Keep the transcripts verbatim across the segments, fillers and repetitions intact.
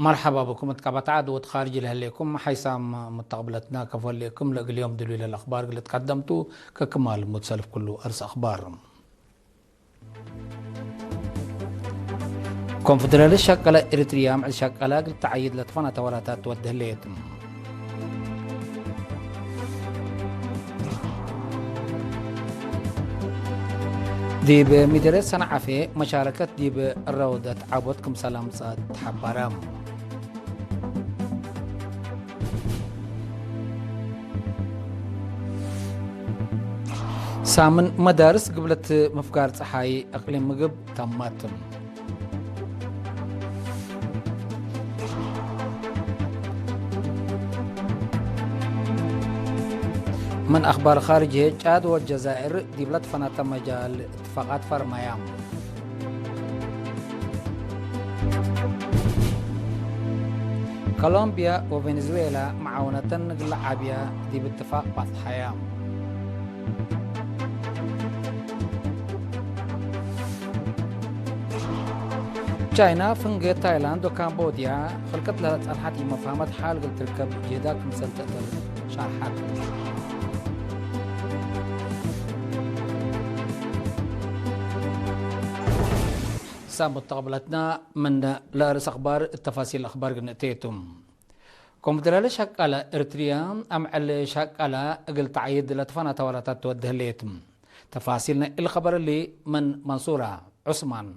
መርሐባ ብኩም እት ቀበት ዐድ ወእት ካርጅ ለህሌኩም ሐይሳም ሙተቅብለትና። ከፎ ህሌኩም ለእግል ዮም ድሉይ ለለአክባር እግል እትቀደምቱ፣ ከክማል ሙድ ሰልፍ ክሉ አርስ አክባር። ኮንፈደራልየት ሸቀለ ኤሪትርያ፣ ምዕል ሸቀለ እግል ተዐይድ ለትፈናተ ወላታት ትወዴ ህሌት። ዲብ ምዴርየት ሰንዓፌ መሻረከት ዲብ ረውደት ዐቦት ክምሰል አምጸአት ተሐበረ። ሳምን መዳርስ ግብለት ምፍጋር ጸሓይ እቅሊም ምግብ ተመት። ምን አክባር ካርጅ ህዬ፣ ጫድ ወጀዛይር ዲብለ ትፈናተ መጃል እትፋቃት ፈርመያ። ኮሎምብያ ወቬኔዙዌላ መዓውነተን እግል ለዓብያ ዲብ እትፋቅ ባጽሐያ። ቻይና፣ ፍንጌ፣ ታይላንድ ወካምቦድያ፣ ክልቀት ለጸንሐት ኢመፋህመት ሓል እግል ትርከብ ጅህዳ ክምሰል ትእተር ሻርሐት። ሳምቡት ተቅብለትና ምን ለአርስ አክባር እት ተፋሲል አክባር ግንእቴቱ። ኮንፈደራልየት ሸቃለ ኤሪትርያ አምዕል ሸቃለ እግል ተዐይድ ለትፈናተ ወላታት ትወዴ ህሌት። ተፋሲል ናይ እሊ ከበር እሊ ምን መንሱራ ዑስማን።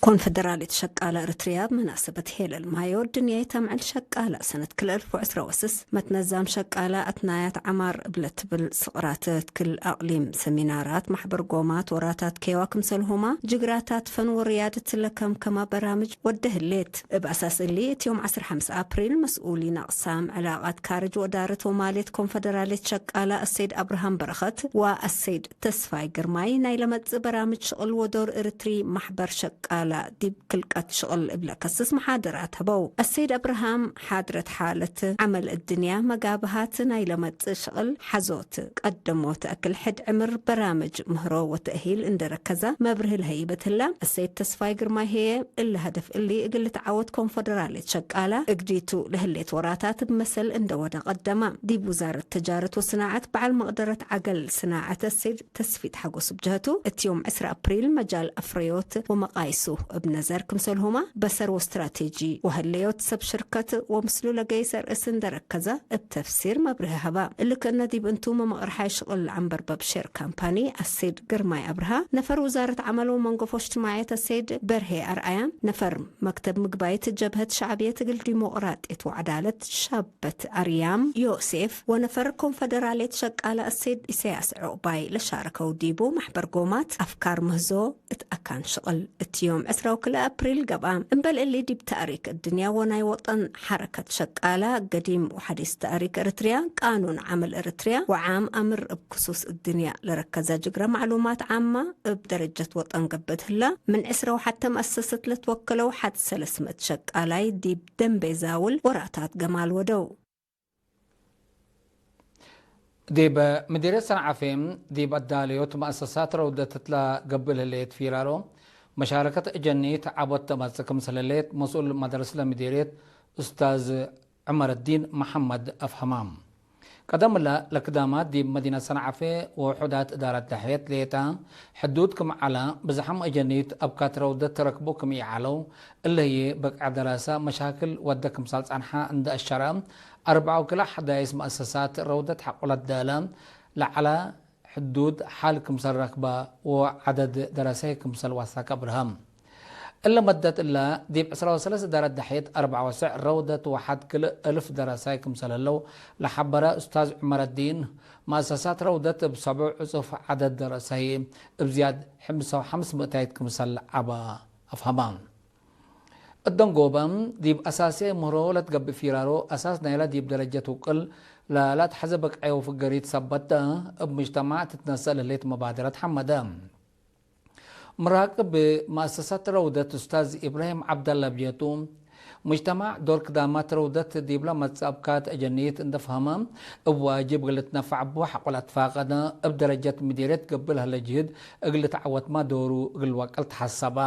ኮንፈደራልየት ሸቃለ ኤሪትርያ እብ መናሰበት ሄለል ማዮ፣ ድንያይት አምዕል ሸቃለ ሰነት ክልኤ አልፍ ወዕስራ ወስስ፣ መትነዛም ሸቃለ አትናያት ዐማር እብ ለትብል ስቅራት እት ክል አቅሊም፣ ሰሚናራት፣ ማሕበር ጎማት፣ ወራታት ኬዋ ክምሰልሁማ ጅግራታት ፈን ወርያድት ለከምከመ በራምጅ ወዴ ህሌት። እብ አሳስ እሊ፣ እት ዮም ዐስር ሐምስ አፕሪል፣ መስኡሊን አቅሳም ዕላቃት ካርጅ ወእዳረት ወማልየት ኮንፈደራልየት ሸቃለ አሰይድ አብርሃም በረኸት ወአሰይድ ተስፋይ ግርማይ፣ ናይ ለመጽእ በራምጅ ሽቅል ወዶር ኤሪትሪ ማሕበር ሸቃለ ዲብ ክልቀት ሽቅል እብ ለከስስ መሓደራት ሀበው። አሰይድ አብርሃም፣ ሓድረት ሓለት ዐመል እድንያ፣ መጋብሃት፣ ናይ ለመጽእ ሽቅል ሐዞት፣ ቀደሞት፣ አክል ሕድ ዕምር በራምጅ ምህሮ ወተእሂል እንዴ ረከዘ መብርሂ ለሀይበት ህላ። አሰይድ ተስፋይ ግርማይ ህዬ፣ እሊ ሀደፍ እሊ እግል ልትዓወት ኮንፈደራልየት ሸቃለ እግዲቱ ለህሌት ወራታት እብ መሰል እንዴ ወደ ቀደመ። ዲብ ውዛረት ተጃረት ወስናዐት በዐል መቅደረት ዐገል ስናዐት አሰይድ ተስፊት ሐጎስ እብ ጀህቱ፣ እት ዮም ዕስራ አፕሪል መጃል አፍረዮት ወመቃይሱ እብ ነዘር ክምሰልሁመ በሰር ወስትራቴጂ ወሀለዮት ሰብ ሽርከት ወምስሉ ለገይሰ ርእስ እንዴ ረከዘ እብ ተፍሲር መብርሂ ሀበ። እሊ ክእነ ዲብ እንቱ መመቅርሓይ ሽቅል ለአንበርበብ ሼር ካምፓኒ አሰይድ ግርማይ አብርሃ፣ ነፈር ውዛረት ዐመል ወመንገፎ እጅትማዕየት አሰይድ በርሄ አርአያ፣ ነፈር መክተብ ምግባይት ጀብሀት ሸዕብየት እግል ዲሞቅራጥየት ወዐዳለት ሻበት አርያም ዮሴፍ ወነፈር ኮንፈደራልየት ሸቃለ አሰይድ ኢሰያስ ዑቅባይ ለሻረከው ዲቡ ማሕበር ጎማት አፍካር ምህዞ እት አካን ሽቅል እት ዮም ዕስራ ወክልኤ አፕሪል ገብአ። እምበል እሊ ዲብ ተእሪክ እድንያ ወናይ ወጠን ሐረከት ሸቃለ ገዲም ወሐዲስ ተእሪክ ኤሪትርያ፣ ቃኑን ዐመል ኤሪትርያ ወዓም አምር እብ ክሱስ እድንያ ለረከዘ ጅግረ ማዕሉማት ዓመ እብ ደረጀት ወጠን ገብእ ህላ። ምን ዕስረ ወሐተ መአሰሰት ለትወከለው ሐድ ሰለስ ምእት ሸቃላይ ዲብ ደንቤ ዛውል ወራታት ገማል ወደው። ዲብ ምዲርየት ሰንዓፌ ዲብ አዳለዮት መአሰሳት ረውደት እትላ ገብእ ለህሌት ፊራሮ መሻረከት እጀኒት ዐቦት ተመጽእ ክምሰል ህሌት መስኡል መደርስ ለምዲርየት ኡስታዝ ዑመረዲን መሐመድ አፍሀማም። ቀደም እለ፣ ለክዳማት ዲብ መዲነት ሰንዓፌ ወውሑዳት እዳረት ደሐየት ሌጠ ሕዱድ ክም ዐለ፣ ብዝሓም አጀኒት አብካት ረውደት ተረክቡ ክም ኢዐለው፣ እለ ህዬ በቅዐ ደራሰ መሻክል ወደ ክምሰል ጸንሐ እንደ አሸረ፣ አርበዕ ወክልኤ ሐዳይስ መአሰሳት ረውደት ሐቆለት ዳለ ለዐለ፣ ሕዱድ ሐል ክምሰል ረክበ ወዐደድ ደረሳይ ክምሰል ዋሳከ አብርሀ። እለ መደት እለ፣ ዲብ ዕስራ ወሰለስ እዳረት ደሐየት አርበዕ ወሰዕ ረውደት ወሐድ ክልእ እልፍ ደረሳይ ክምሰል ህለው ለሐበረ ኡስታዝ ዑመረዲን፣ መአሰሳት ረውደት እብ ሰብዑ ዕጹፍ ዐደድ ደረሳይ እብ ዝያድ ሕምሳ ወሐምስ ምእታይት ክምሰል ለዐበ አፍሀመ። እት ደንጎበ፣ ዲብ አሳስያይ ምህሮ ለትገብእ ፊራሮ፣ አሳስ ናይለ ዲብ ደረጀት ውቅል ለላትሐዘ በቅዐ ወፍገሪት ሰበት፣ እብ ሙጅተማዕ ትትነሰእ ለህሌት መባደረት ሐመደ። ምራቅብ መአሰሳት ረውደት ኡስታዝ ኢብራሂም ዐብደለ ብጀቱ፣ ሙጅተማዕ ዶር ክዳማት ረውደት ዲብለ መጽእ አብካት አጀኒት እንደ ፈሀመ፣ እብ ዋጅብ እግል ልትነፈዕ እቡ ሐቆ ለአትፋቀደ፣ እብ ደረጀት ምዲርየት ገብእ ለህለ ጅህድ እግል ልትዐወትመ ዶሩ እግል ልወቅል ተሐሰበ።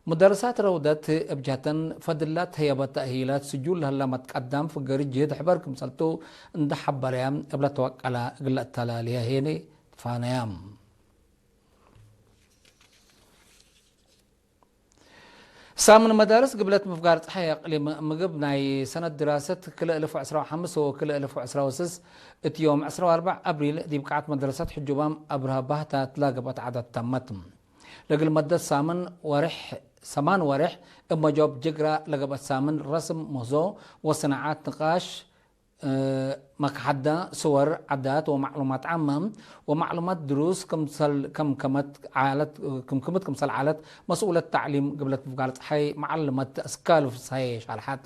ሙደርሳት ረውደት እብ ጀህተን፣ ፈድላት ህየበት ተእሂላት ስጁል ለህለ መትቀዳም ፍገሪ ጅህድ ሕበር ክምሰልቱ እንዴ ሐበረየ፣ እብ ለተወቀለ እግል ለአተላልየ ሄኒ ትፋነየ። ሳምን መዳርስ ግብለት ምፍጋር ጸሓይ አቅሊም ምግብ ናይ ሰነት ድራሰት ክልኤ እልፍ ወዕስራ ወሐምስ ወክልኤ እልፍ ወዕስራ ወስስ እት ዮም ዕስራ ወአርበዕ አብሪል ዲብ ቅዓት መድረሰት ሕጁባም አብርሃ ባህታ እትላ ገብአት ዓዳት ተመት። ለእግል መደት ሳምን ወሬሕ፣ ሰማን ወሬሕ እብ መጆብ ጅግራ ለገብአት ሳምን ረስም ምህዞ ወሰናዓት ንቃሽ መክሐዳ፣ ስወር፣ ዓዳት ወመዕሉማት ዓመ ወመዕሉማት ድሩስ ክምሰል፣ ከምከመት ዓለት፣ ክምክምት ክምሰል ዓለት መስኡለት ተዕሊም ግብለት ምፍጋር ጸሓይ መዓልመት አስካሉ ፍስሐዬ ሻርሐት።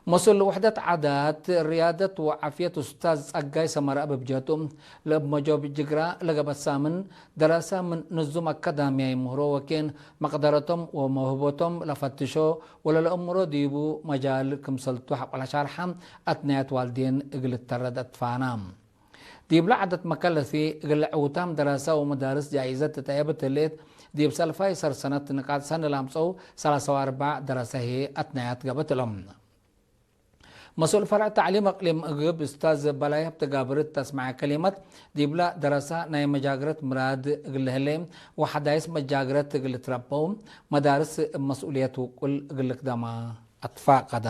መስኡል ውሕደት ዓዳት፣ ርያደት ወዓፍየት ኡስታዝ ጸጋይ ሰመረ እብ ጀህቱ፣ ለእብ መጆብ ጅግራ ለገብአት ሳምን ደረሰ ምን ንዙም አካዳምያይ ምህሮ ወኬን መቅደረቶም ወመውህበቶም ለፈትሾ ወለለአምሮ ዲቡ መጃል ክምሰልቱ ሐቆለ ሻርሐ፣ አትናየት ዋልዴን እግል ልተረድ አትፋና። ዲብለ ዓደት መከለሲ እግል ዕውታም ደረሰ ወመዳርስ ጃኢዘት ትትአየበት ህሌት፣ ዲብ ሰልፋይ ሰር ሰነት ንቃጥ ሰኒ ለአምጸው ሰላሳ ወአርበዕ ደረሰ ህዬ አትናያት ገብአት እሎም። መስኡል ፈርዕ ተዕሊም አቅሊም እግብ ኡስታዝ በላይ ሀብተጋብር እት ተስመዐ ከሊመት፣ ዲብለ ደረሰ ናይ መጃግረት ምራድ እግል ለህሌ ወሐዳይስ መጃግረት እግል ልትረበው መዳርስ እብ መስኡልየት ውቁል እግል ልክደማ አትፋቀደ።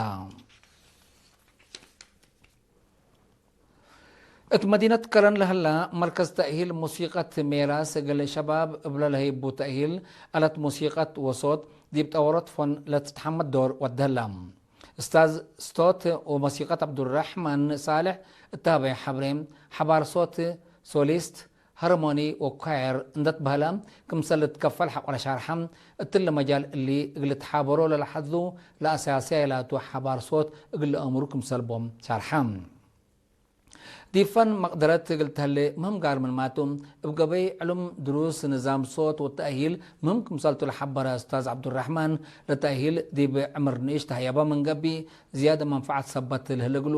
እት መዲነት ከረን ለህላ መርከዝ ተእሂል ሙሲቀት ሜራስ እግል ሸባብ እብለ ለህይቡ ተእሂል አለት ሙሲቀት ወሶት ዲብ ጠወሮት ፎን ለትትሐመድ ዶር ወደህላ። እስታዝ ስቶት ወመሲቀት ዐብዱረሕማን ሳልሕ እት ሀበየ ሐብሬ፣ ሐባር ሶት፣ ሶሊስት፣ ሀርሞኒ ወኳየር እንዴ ትበህለ ክምሰል ልትከፈል ሐቆለ ሻርሐ፣ እትሊ መጃል እሊ እግል ልትሓበሮ ለለሐዙ ለአሳስያይ ላቱ ሐባር ሶት እግል ለአምሩ ክምሰል ቦም ሻርሐ። ዲብ ፈን መቅደረት እግል ተህሌ ምህም ጋር ምንማቱ፣ እብ ገበይ ዕሉም ድሩስ ንዛም ሶት ወተእሂል ምህም ክምሰልቱ ለሐበረ ኡስታዝ ዐብዱረሕማን፣ ለተእሂል ዲብ ዕምር ንኢሽ ተህየበ ምን ገብእ፣ ዝያደ መንፈዐት ሰበት ለህለ እግሉ፣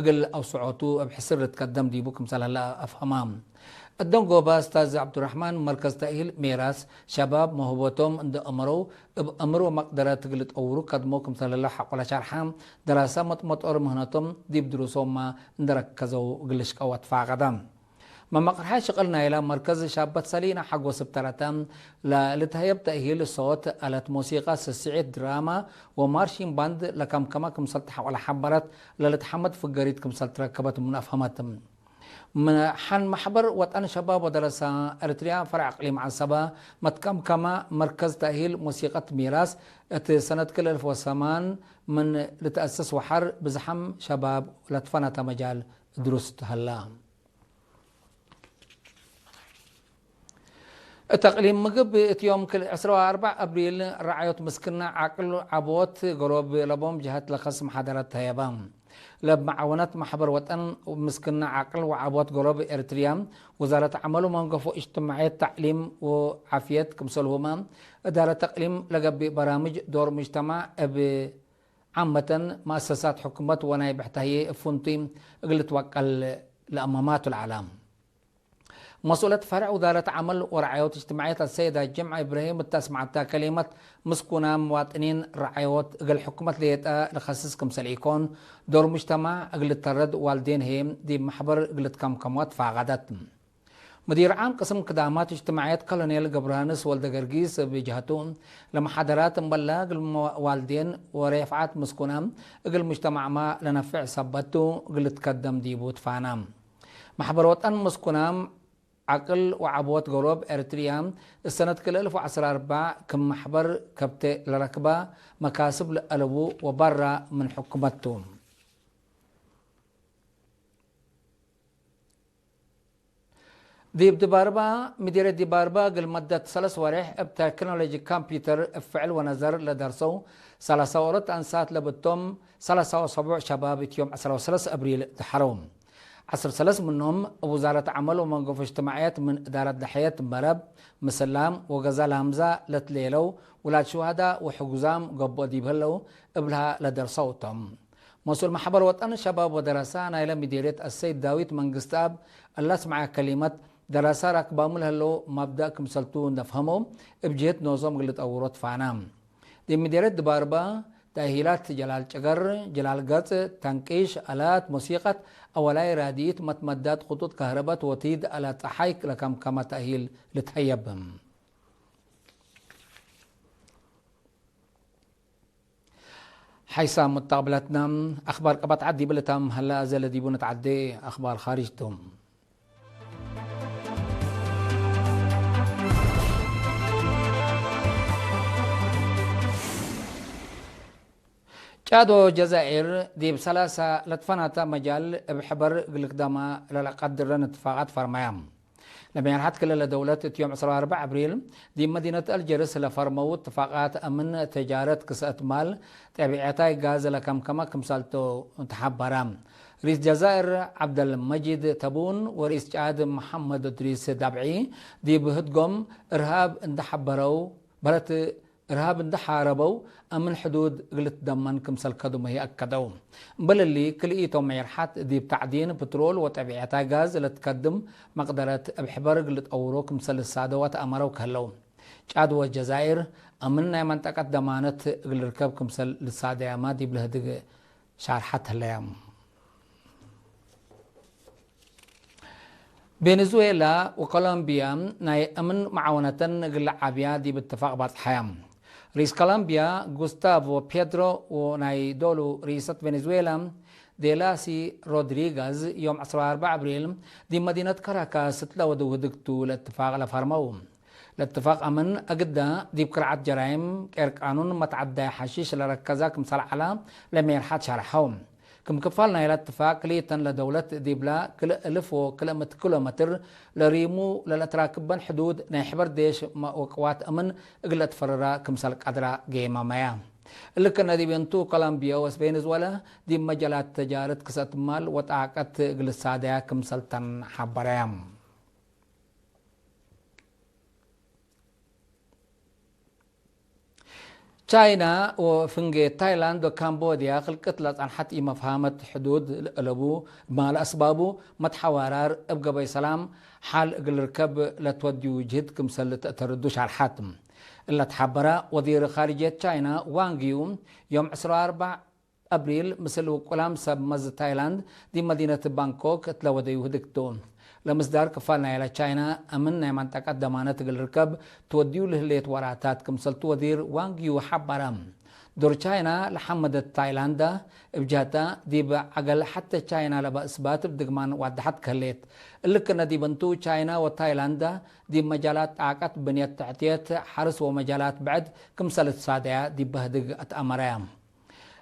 እግል አውስዖቱ እብ ሕስር ልትከደም ዲቡ ክምሰል ህለ አፍሀማ። እደንጎበ ኡስታዝ ዐብዱረሕማን፣ መርከዝ ተእሂል ሜራስ ሸባብ መውህበቶም እንዴ አመረው፣ እብ ዕምር ወመቅደረት እግል ልጠውሩ ከድሞ ክምሰል ህለ ሐቆለ ሸርሐ፣ ደራሰ መጥመጦር ምህነቶም ዲብ ድሩሶምመ እንዴ ረከዘው እግል ልሽቀው አትፋቀደ። መመቅርሐ ሽቅል ናይለ መርከዝ ሻበት ሰሊና ሐጎስ እብ ተረተ፣ ለልትሀየብ ተእሂል ሶት፣ አለት ሞሲቀ፣ ስስዒት፣ ድራማ ወማርሺን ባንድ ለከምከመ ክምሰል ተሐቆለ ሐበረት፣ ለልትሐመድ ፍገሪት ክምሰል ትረከበት ምን አፍሀመት። ምን ሐን መሕበር ወጠን ሸባብ ወደረሰ ኤሪትርያ ፈርዕ እቅሊም ዐሰበ፣ መትከምከመ መርከዝ ተእሂል ሞሲቀት ሚራስ፣ እት ሰነት ክል እልፍ ወሰማን ምን ልትአሰስ ወሐር ብዝሓም ሸባብ ለትፈነተ መጃል ድሩስ ተሀላ። እት አቅሊም ምግብ፣ እት ዮም ክል ዕስራ ወአርበዕ አብሪል፣ ረዓዮት ምስክነ ዐቅል ዐቦት ገሮብ ለቦም ጀሀት ለከስ መሓደረት ተህየበ። ለብ መዓወነት ማሕበር ወጠን ምስክነ ዐቅል ወዐቦት ገሮብ ኤሪትርያ፣ ውዛረት ዐመል ወመንገፎ እጅትማዕየት፣ ተዕሊም ወዓፍየት ክምሰልሁመ፣ እዳረት እቅሊም ለገብእ በራምጅ ዶር ሙጅተማዕ እብ ዓመተን መአሰሳት ሕኩመት ወናይብ ሕተ ህዬ እብ ፍንቱይ እግል ልትወቀል ለአመማቱ ለዐለ። መስኡለት ፈርዕ ውዛረት ዐመል ወረዓዮት እጅትማዕየት አሰይድ ጅምዐ ኢብራሂም እተ አስመዐተ ከሊመት፣ ምስኩናም መዋጥኒን ረዓዮት እግል ሕኩመት ሌጠ ለከስስ ክምሰል ኢኮን፣ ዶር ሙጅተማዕ እግል ልተረድ ዋልዴን ህዬ ዲብ መሕበር እግል ልትከምከሞ ትፋቀደት። ሙዲር ዓም ቅስም ክዳማት እጅትማዕየት ኮሎኔል ገብረሃንስ ወልደገርጊስ እብ ጀሀቱ፣ ለመሓደራት እምበለ እግል ዋልዴን ወሬፍዓት ምስኩናም እግል ሙጅተማዕመ ለነፍዕ ሰበት ቱ እግል ልትከደም ዲቡ ትፋና። መሕበር ወጠን ምስኩናም ዐቅል ወዐቦት ገሮብ ኤሪትርያ፣ እሰነት ክልኤ እልፍ ወዐስራ አርበዕ ክም መሕበር ከብቴ ለረክበ መካስብ ለአለቡ ወበራ ምን ሕኩመት ቱ። ዲብ ድባርባ፣ ምዲርየት ዲባርባ እግል መደት ሰለስ ወሬሕ እብ ተክኖሎጂ ኮምፒውተር እብ ፍዕል ወነዘር ለደርሰው ሰላሳ ወአራት አንሳት ለብቶም ሰላሳ ወሰቡዕ ሸባብ እት ዮም ዐስራ ወሰለስ አብሪል ደሐረው። ዐስር ሰለስ ምኖም እብ ውዛረት ዐመል ወመንገፎ እጅትማዕየት ምን እዳረት ደሐየት መረብ፣ ምስላም ወገዛ ላምዛ ለትሌለው ውላድ ሹሃዳ ወሕጉዛም ገብኦ ዲብ ህለው እብልሃ ለደርሰው ቶም። መስኡል መሕበር ወጠን ሸባብ ወደረሳ ናይለ ምዲርየት አሰይድ ዳዊት መንግስትአብ እለ አስመዐ ከሊመት፣ ደረሰ ራክባሙ ለህለው መብደእ ክምሰልቱ እንደ ፈህመው፣ እብ ጅህት ኖሶም እግል ልጠውሮ ትፋና። ዲብ ምዴርየት ድባርባ፣ ተእሂላት ጀላል ጭገር፣ ጀላል ገጽ፣ ተንቂሽ፣ አላት ሙሲቀት፣ አወላይ ራድኢት፣ መትመዳት፣ ክጡጥ ከህረበት ወቲድ አላት ጸሓይ ለከምከመ ተእሂል ልትሀየብ። ሐይሳም ሙተቅብለትና፣ አክባር ቀበት ዐድ ዲብ ልታም ሀለ፣ አዘ ለዲቡ ንትዓዴ አክባር ካርጅ ቱ። ጫዶ ጀዛይር ዲብ ሰላሳ ለትፈናተ መጃል እብ ሕበር እግል ክደማ ለለቀድረን እትፋቃት ፈርመያ። ለሜርሐት ክልለ ደውለት እት ዮም ዕስራ ወአርበዕ አብሪል ዲብ መዲነት አልጀርስ ለፈርመው እትፋቃት አምን፣ ተጃረት፣ ክሰአት ማል፣ ጠቢዐታይ ጋዝ ለከምከመ ክምሰልቱ ተሐበረ። ርኢስ ጀዛይር ዐብደልመጂድ ተቡን ወርኢስ ጫድ መሐመድ እድሪስ ዳብዒ ዲብ ህድጎም እርሃብ እንደ ሐበረው በረት እርሃብ እንደ ሓረበው፣ አምን ሕዱድ እግል ልትደመን ክምሰል ከድሞ ህይ አከደው። እምበል እሊ፣ ክልኢቶም ሜርሐት ዲብ ተዕዲን ፕትሮል ወጠቢዐታይ ጋዝ ለትከድም መቅደረት እብ ሕበር እግል ልጠውሮ ክምሰል ልሳደው አትአመረው ከህለው። ጫድ ወጀዛይር፣ አምን ናይ መንጠቀት ደማነት እግል ልርከብ ክምሰል ልሳደያመ ዲብ ለህድግ ሻርሐት ህለየ። ቬኔዙዌላ ወኮሎምቢያ ናይ አምን መዓወነተን እግል ለዓብያ ዲብ እትፋቅ ባጽሐያ። ርኢስ ኮሎምቢያ ጉስታቮ ፔትሮ ወናይ ዶሉ ርኢሰት ቬኔዙዌላ ዴላሲ ሮድሪጋዝ ዮም ዕስራ ወአርበዕ አብሪል ዲብ መዲነት ካራካስ እት ለወደው ህድግቱ ለእትፋቅ ለፈርመው። ለእትፋቅ አምን አግዳ ዲብ ክርዓት ጀራይም፣ ቄር ቃኑን፣ መትዐዳይ ሐሺሽ ለረከዛ ክምሰል ዐላ ለሜርሐት ሸርሐው። ክም ክፋል ናይለ እትፋቅ ክልኢተን ለደውለት ዲብላ ክልእ እልፍ ወክልእ ምእት ኪሎ ሜትር ለሪሙ ለለትራክበን ሕዱድ ናይ ሕበር ዴሽ ወቅዋት አምን እግል ለትፈረራ ክምሰል ቀድራ ጌመመያ። እሊ ክነ ዲብ እንቱ ኮሎምቢያ ወቬኔዙዌላ ዲብ መጃላት ተጃረት ክሰአት ማል ወጣቀት እግል ልሳደያ ክምሰልተን ሐበረያ። ቻይና ወፍንጌ ታይላንድ ወካምቦድያ ክልቅት ለጸንሐት ኢመፍሃመት ሕዱድ ለአለቡ፣ ማል አስባቡ መትሐዋራር እብ ገበይ ሰላም ሐል እግል ልርከብ ለትወድዩ ጅህድ ክምሰል ልትአተርዱ ሻርሐት። እለ ተሐበረ ወዚር ካርጅየት ቻይና ዋንግ ዩ፣ ዮም ዕስራ ወአርበዕ አብሪል ምስል ውቁላም ሰብ መዝ ታይላንድ ዲብ መዲነት ባንኮክ እት ለወደዩ ህድግ ቱ። ለምስዳር ክፋል ናይለ ቻይና አምን ናይ መንጠቀት ደማነት እግል ርከብ ትወድዩ ለህሌት ወራታት ክምሰልቱ ወዚር ዋንግ ዩ ሐበረ። ዶር ቻይና ለሐመደት ታይላንዳ እብ ጀህታ ዲብ ዐገል ሐቴ ቻይና ለበ እስባት እብ ድግማን ዋደሐት ከህሌት። እሊ ክነ ዲብ እንቱ ቻይና ወታይላንዳ ዲብ መጃላት ጣቀት፣ ብንየት ተሕትየት፣ ሐርስ ወመጃላት ብዕድ ክምሰል ልትሳደያ ዲብ በህድግ አትአመረያ።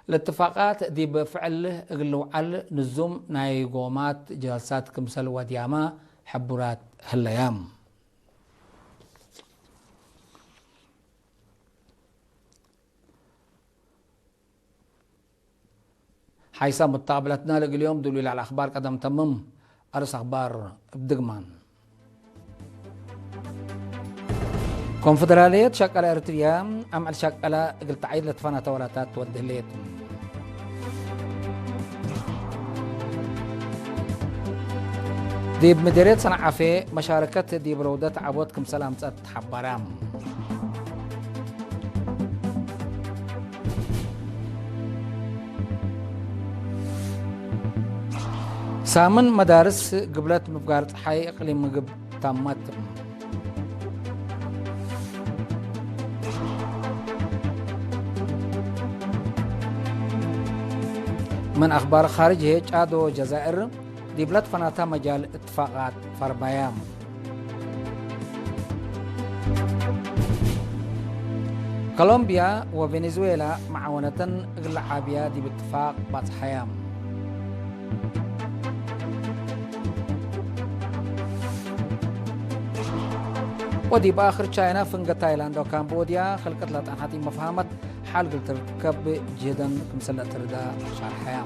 ለእትፋቃት ዲብ ፍዕል እግል ልውዓል ንዙም ናይ ጎማት ጀልሳት ክምሰል ወድያመ ሕቡራት ህለያም። ሐይሰ ሙተቅብለትና ለእግል ዮም ዱሉይ ለዐለ አክባር ቀደም ተምም። አርስ አክባር እብ ድግማን። ኮንፈደራልየት ሸቀለ ኤረትርየ አምዕል ሸቀለ እግል ተዐይድ ለትፈነተ ወላታት ትወዴ ህሌት። ዲብ ምዴርየት ሰንዓፌ መሻረከት ዲብ ረውደት ዐቦት ክምሰል አምጸአት ተሐበረ። ሳምን መዳርስ ግብለት ምፍጋር ጸሓይ እቅሊም ምግብ ታመት። ምን አክባር ካርጅ ህዬ፣ ጫዶ ጀዛይር ዲብ ለትፈናታ መጃል እትፋቃት ፈርመየ። ኮሎምብያ ወቬኔዙዌላ መዓወነተን እግል ለዓብያ ዲብ እትፋቅ ባጽሐየ። ወዲብ አክር ቻይና፣ ፍንገ ታይላንድ ወካምቦድያ ክልቅት ለጠንሐት ኢመፍሃመት ሐል እግል ትርከብ ጅህደን ክምሰል ለአትርዳ ሻርሐያ።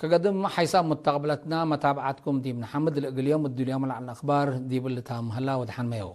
ከገድም ሐይሳም ሙተቅብለትና መታብዓትኩም ዲብ ነሐምድ። ለእግል ዮም እዱል ዮም ለዐለ አክባር ዲብ እሊ ታም ሀላ ወደሐን መየው።